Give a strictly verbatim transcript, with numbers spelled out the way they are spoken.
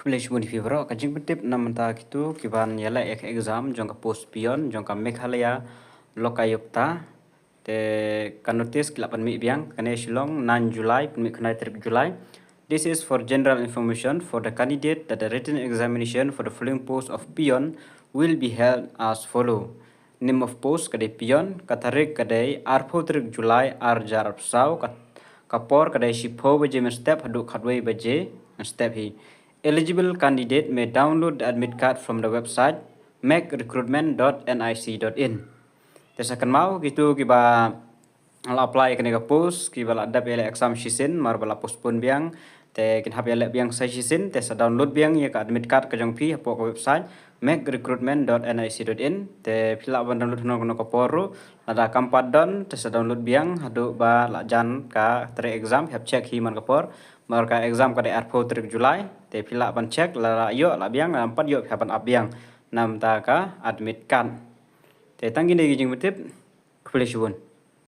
Khublei shibun ïa phi baroh. Ka jingpyntip namar kito kiban ïaleh ïa ka exam jong ka post peon jong ka Meghalaya Lokayukta. Te ka notice ki la pynmih biang, kane Shillong, nine July, pynmih khyndai tarik July. This is for general information for the candidate that the written examination for the following post of peon will be held as follow. Name of post ka dei peon, ka tarik ka dei arphew tarik July ar hajar arphew saw, ka, ka por ka dei shiphew baje mynstep haduh khatwei baje mynstep hi. Eligible candidate may download the admit card from the website meg recruitment dot nic dot in. Te sa kynmaw kito kiba la apply kane ka post kiba la dep ïaleh exam shisien namar ba la postpone biang. Te kin hap ïaleh biang sa shisien, te sa download biang ïa ka admit card ka jong phi hapoh ka website meg recruitment dot nic dot in. Te phi lah ban download hano hano ka por ruh, lada kam pat don te sa download biang haduh ba la jan ka tarik exam, hap check hi man ka por. Namar ka exam ka dei arphew tarik July, te phi lah ban check, lada ïoh lah biang, lada ym pat ïoh phi hap ban ap biang namar ka admit card. Te tang kine ki jingpyntip. Khublei shibun.